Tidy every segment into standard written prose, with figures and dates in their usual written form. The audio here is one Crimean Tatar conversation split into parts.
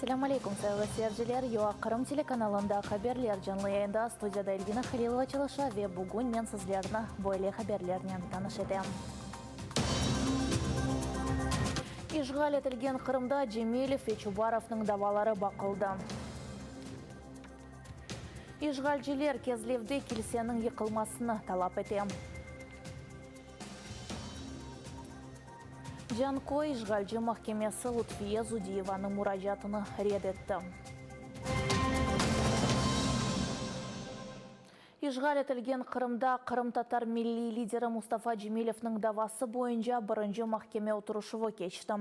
Esselâmu aleykum, sayğılı seyirciler! UA Qırım telekanalında haberler canlı yayında, studiyada Elvina Halilova çalışa ve bugün men sizlerni böyle haberlernen tanış etem. İşğal etilgen Qırımda Cemilev ve Çubarovnıñ davaları baqıldı. İşğalciler Kezlevde kilseniñ yıqılmasını talap ete. Canköy işğalci mahkemesi Lutfiye Zudiyevanıñ muracaatını red etti. İşğal etilgen Qırımda qırımtatar milliy lideri Mustafa Cemilevniñ davası boyunca birinci mahkeme oturışuvı keçti.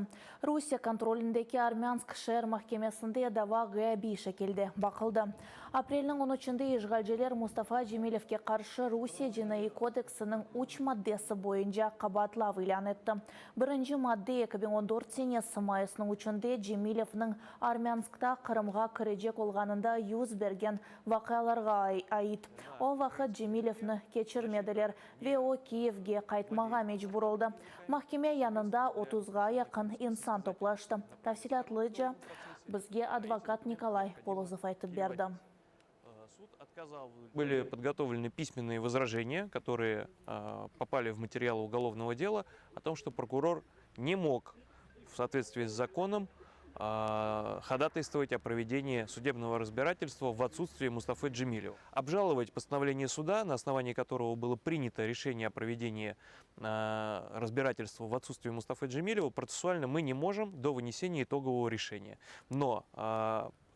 Rusiye kontrolindeki Armânsk şeer mahkemesinde dava ğıyabiy şekilde baqıldı. Aprelniñ on üçünde işğalciler Mustafa Cemilevge qarşı Rusiye Cinaiy kodeksiniñ üç maddesi boyunca qabaatlav ilân etti. Birinci madde 2014 senesi mayısnıñ üçünde Cemilevniñ Armânskta Qırımğa kirecek olğanında yüz bergen vaqialarğa ait. O vaqıt Cemilevni keçirmediler ve o Kiyevge qaytmağa mecbur oldı. Mahkeme yanında otuzğa yaqın insan toplaştı. Tafsilâtlıca bizge advokat Nikolay Polozov aytıp berdi. Были подготовлены письменные возражения, которые попали в материалы уголовного дела, о том, что прокурор не мог в соответствии с законом ходатайствовать о проведении судебного разбирательства в отсутствии Мустафы Джемилева. Обжаловать постановление суда, на основании которого было принято решение о проведении разбирательства в отсутствии Мустафы Джемилева, процессуально мы не можем до вынесения итогового решения. Но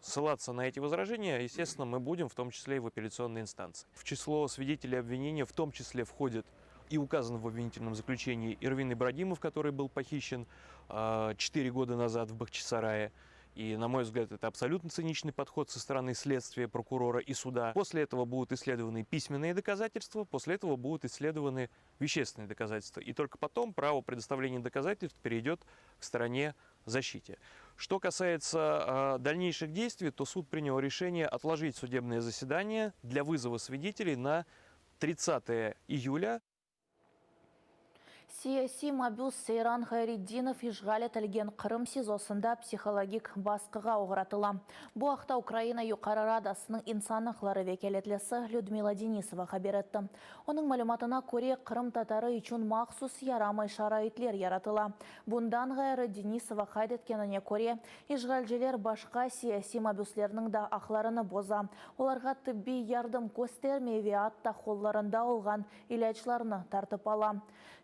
ссылаться на эти возражения, естественно, мы будем, в том числе и в апелляционной инстанции. В число свидетелей обвинения в том числе входит и указан в обвинительном заключении Ирвин Ибрагимов, который был похищен 4 года назад в Бахчисарае. И, на мой взгляд, это абсолютно циничный подход со стороны следствия, прокурора и суда. После этого будут исследованы письменные доказательства, после этого будут исследованы вещественные доказательства. И только потом право предоставления доказательств перейдет к стороне защите. Что касается дальнейших действий, то суд принял решение отложить судебное заседание для вызова свидетелей на 30 июля. Siyasiy mabüs Seyran Hayretdinov işğal etilgen Qırım SİZOsında psihologik basqığa oğratıla. Bu aqta Ukraina Yuqarı Radasınıñ insan aqları vekâletlisi Lüdmila Denisova haber etti. Onıñ malümatına köre, qırımtatarı içün mahsus yaramay şaraitler yaratıla. Bundan ğayrı, Denisova qayd etkenine köre, işğalciler başqa siyasiy mabüslerniñ da aqlarını boza, olarğa tıbbiy yardım köstermey ve atta qollarında olğan ilâclarnı tartıp ala.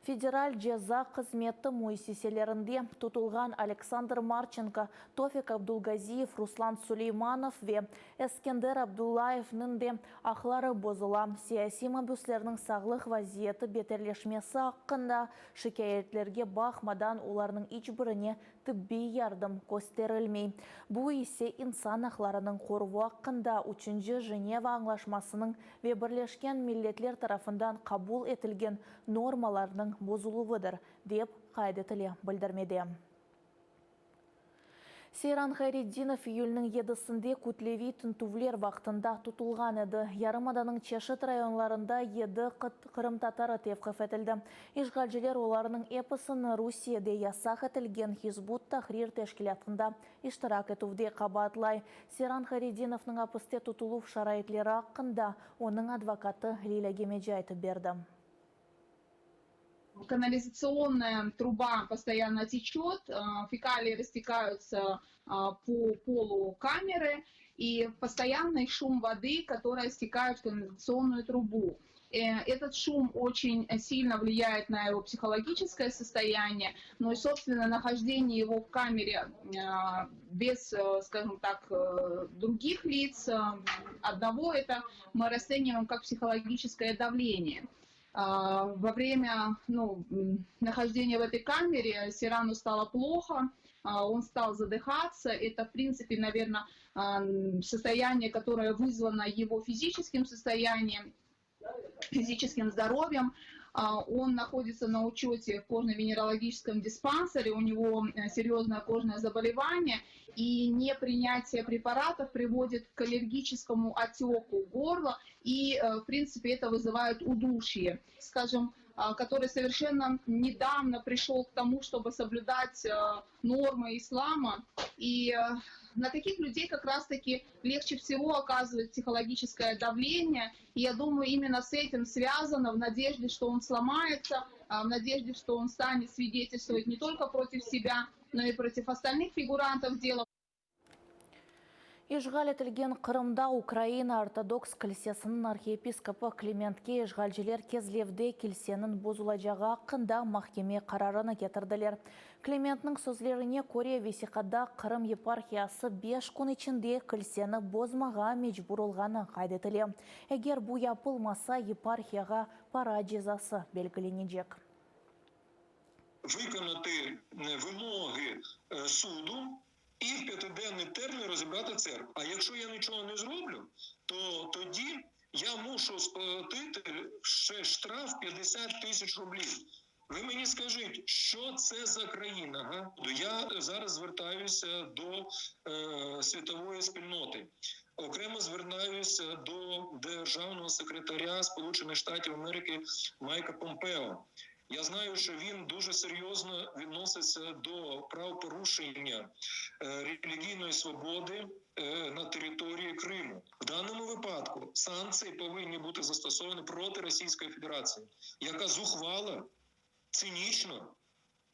Federal ceza hızmeti müessiselerinde tutulğan Aleksandr Marçenko, Tofik Abdulgaziyev, Ruslan Suleymanov ve Eskender Abdullayevniñ de aqları bozula. Siyasiy mabüslerniñ sağlıq vaziyeti beterleşmesi aqqında şikâyetlerge baqmadan, olarnıñ iç birine tıbbiy yardım kösterilmey. Bu ise İnsan aqlarınıñ qoruvı aqqında Üçünci Jeneva añlaşmasınıñ ve Birleşken Milletler tarafından qabul etilgen normalarnıñ bozuluvıdır, dep qayd etile bildirmede. Seyran Hayretdinov iyülniñ yedisinde kütleviy tintüvler vaqtında tutulğan edi. Yarımadanıñ çeşit rayonlarında yedi qırımtatarı tevqif etildi. İşğalciler olarnıñ episini Rusiyede yasaq etilgen Hizb ut-Tahrir teşkilâtında iştirak etüvde qabaatlay. Seyran Hayredinovnıñ apiste tutuluv şaraitleri aqqında onıñ advokatı Lilâ Gemeci aytıp berdi. Kanalizatsionnaya truba postoyanno teçet, fekalii rastekayutsa po polu kamerı i postoyannoy şum vodı, kotoraya stekayet v kanalizacionnuyu trubu. Etot şum oçen silno vliyayet na ego psihologiçeskoye sostoyaniye, no i sobstvenno nahojdeniye ego v kamere bez, skajem tak, drugih lits, odnogo eto mı rastsenivaem kak psihologiçeskoye davleniye. Vo vremya, nu, nahojdeniya v etoy kamere Seranu stalo ploho, on stal zadıhatsa, eto, v printsipe, naverno, sostoyaniye, kotoroye vızvano ego fiziçeskim sostoyaniyem, fiziçeskim zdorovyem. On nahoditsa na uçete v kojno-venerologiçeskom dispansere, u nego seryoznoye kojnoye zabolevaniye, i neprinâtiye preparatov privodit k allergiçeskomu oteku gorla, i, v printsipe, eto vızıvayet uduşye, skajem, kotoryy soverşenno nedavno prişol k tomu, çtoby soblüdat normı islama, i. На таких людей как раз-таки легче всего оказывать психологическое давление. И я думаю, именно с этим связано, в надежде, что он сломается, в надежде, что он станет свидетельствовать не только против себя, но и против остальных фигурантов дела. İşğal etilgen Qırımda Ukraina Ortodoks kilsesiniñ arhiyepiskopı Klimentke işğalciler Kezlevde kilseniñ bozulacağı aqqında mahkeme qararını ketirdiler. Klimentniñ sözlerine köre, vesiqada Qırım yeparhiyası beş kün içinde kilseni bozmağa mecbur olğanı qayd etile. Eger bu yapılmasa, yeparhiyağa para cezası belgilenecek. Виконати вимоги суду і в п'ятиденний термін розібрати церкву. А якщо я нічого не зроблю, то тоді я мушу сплатити ще штраф 50 тисяч рублів. Ви мені скажіть, що це за країна? Га? Я зараз звертаюся до е, світової спільноти. Окремо звертаюся до державного секретаря Сполучених Штатів Америки Майка Помпео. Я знаю, що він дуже серйозно відноситься до правопорушення релігійної свободи на території Криму. В даному випадку санкції повинні бути застосовані проти Російської Федерації, яка зухвало, цинічно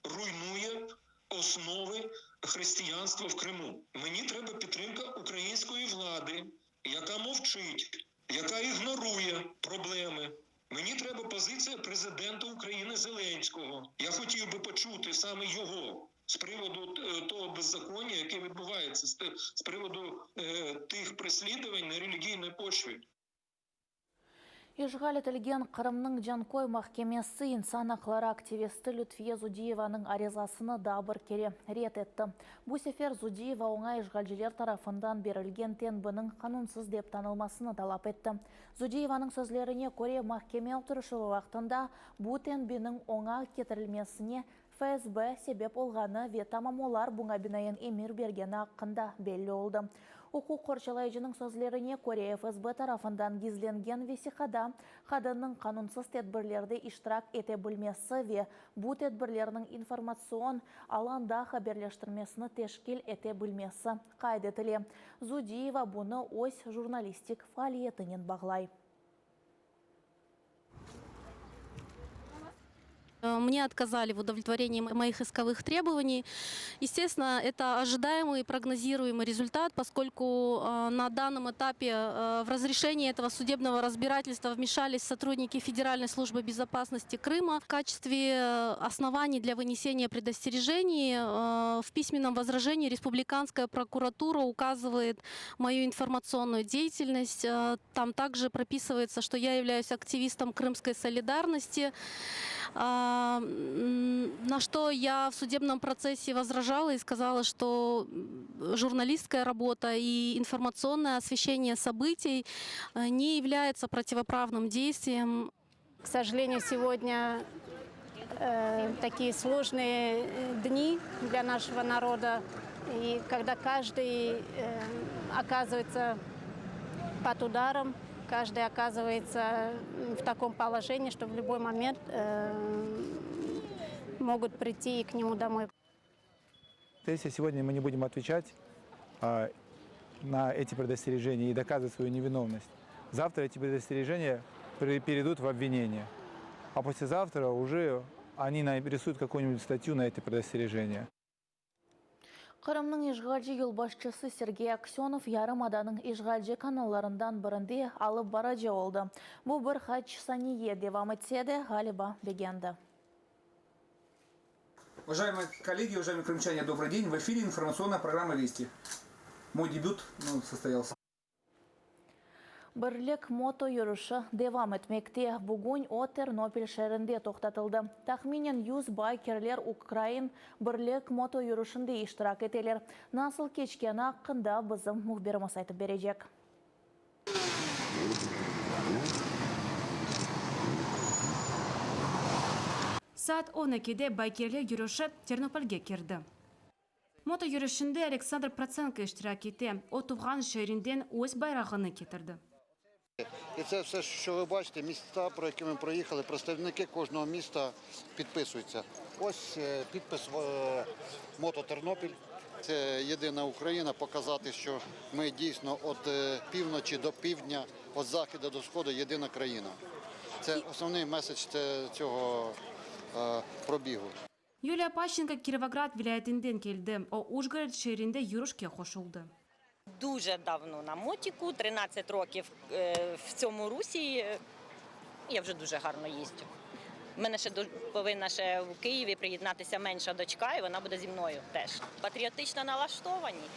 руйнує основи християнства в Криму. Мені треба підтримка української влади, яка мовчить, яка ігнорує проблеми. Мені треба позиція президента України Зеленського. Я хотів би почути саме його з приводу того беззаконня, яке відбувається, з приводу тих преслідувань на релігійній почві. İşğal etilgen Qırımnıñ Canköy mahkemesi insan aqları aktivisti Lütfiye Zudiyevanıñ arizasını daa bir kere red etti. Bu sefer Zudiyeva oña işğalciler tarafından berilgen tenbiniñ qanunsız dep tanılmasını talap etti. Zudiyevanıñ sözlerine köre, mahkeme oturışuvı vaqtında bu tenbiniñ oña ketirilmesine FSB sebep olğanı ve tamam olar buña binaen emir bergeni aqqında belli oldı. Uquq qorçalayıcınıñ sözlerine köre, FSB tarafından gizlengen vesiqada qadınnıñ qanunsız tedbirlerde iştirak ete bilmesi ve bu tedbirlerniñ informatsion alanda haberleştirmesini teşkil ete bilmesi qayd etile. Zudiyeva bunı öz jurnalistik faaliyetinen bağlay. Мне отказали в удовлетворении моих исковых требований. Естественно, это ожидаемый и прогнозируемый результат, поскольку на данном этапе в разрешении этого судебного разбирательства вмешались сотрудники Федеральной службы безопасности Крыма. В качестве оснований для вынесения предостережений в письменном возражении Республиканская прокуратура указывает мою информационную деятельность. Там также прописывается, что я являюсь активистом Крымской солидарности, на что я в судебном процессе возражала и сказала, что журналистская работа и информационное освещение событий не является противоправным действием. К сожалению, сегодня э, такие сложные дни для нашего народа, и когда каждый э, оказывается под ударом, каждый оказывается в таком положении, что в любой момент э, могут прийти и к нему домой. Если сегодня мы не будем отвечать на эти предостережения и доказывать свою невиновность, завтра эти предостережения перейдут в обвинение. А послезавтра уже они нарисуют какую-нибудь статью на эти предостережения. Qırımnıñ işğalci yolbaşçısı Sergey Aksönov yarımadanıñ işğalci kanallarından birinde alıp barıcı oldı. Bu bir qaç saniye devam etse de, ğaliba, begendi. Уважаемые коллеги, уважаемые крымчане, добрый день. В эфире информационная программа «Вести». Мой дебют ну, состоялся. Birlik moto yürüşi devam etmekte. Bugün o Ternopil şeerinde toqtatıldı. Tahminen 100 baykerler Ukrain Birlik moto yürüşinde iştirak eteler. Nasıl keçkeni aqqında bizim mühbirimiz aytıp berecek. Saat 12-de baykerler yürüşi Ternopolge kirdi. Moto yürüşinde Aleksandr Protsenko iştirak ete. O, tuvğan şeerinden öz bayrağını ketirdi. І це все, що ви бачите, міста, про які ми проїхали, представники кожного міста підписуються. Ось підпис Мото Тернопіль. Це єдина Україна, показати, що ми дійсно від півночі до півдня, від заходу до сходу єдина країна. Це основний меседж цього пробігу. Yuliya Paşçenko Kirovograd vilâyetinden keldi. O, Ujgorod şeerinde yürüşke qoşuldı. Дуже давно на мотику, 13 років в цьому русі. Я вже дуже гарно їздю. У мене ще повинна ще в Києві приєднатися менша дочка, і вона буде зі мною теж. Патріотично налаштовані.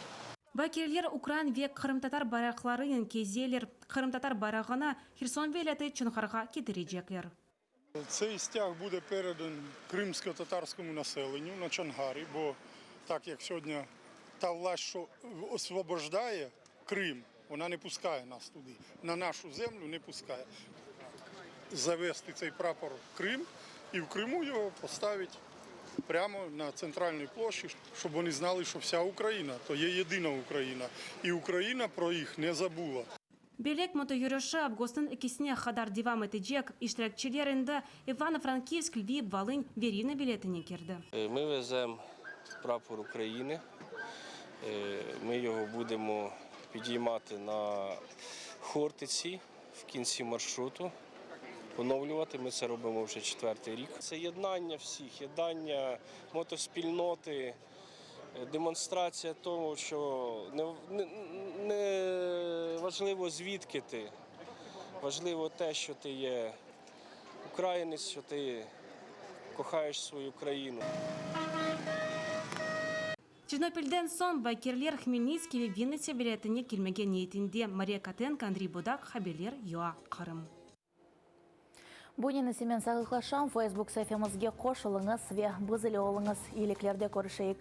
Baykerler ukrain ve qırımtatar bayraqlarınen kezeler. Qırımtatar bayrağını Herson vilâyeti Çonğarğa ketirecekler. Цей стяг буде передан кримсько-татарському населенню на Чонгарі, бо так як сьогодні та власть, що освобождає Крим, вона не пускає нас туди, на нашу землю не пускає. Завести цей прапор в Крим і в Криму його поставити прямо на центральній площі, щоб вони знали, що вся Україна то є єдина Україна, і Україна про їх не забула. Belek motoyürüşi avgustnıñ ekisine qadar devam etecek. İştirakçiler endi İvano-Frankivsk, Lviv, Volın ve Rivne vilâyetine kirdi. Ми веземо прапор України. Ми його будемо підіймати на Хортиці в кінці маршруту, поновлювати. Ми це робимо вже четвертий рік. Це єднання всіх, єднання мотоспільноти, демонстрація того, що не, не, не важливо звідки ти, важливо те, що ти є українець, що ти кохаєш свою країну. Ternopilden soñ baykerler Hmelnitskiy ve Vinnıtsâ vilâyetine kelmege niyetinde. Mariya Kotenko, Andriy Bodâk, haberler, UA, Qırım. Bunen ise men sağlıqlaşam, Facebook saifemizge qoşulıñız ve biz ile oluñız. Eyiliklerde körüşeyik.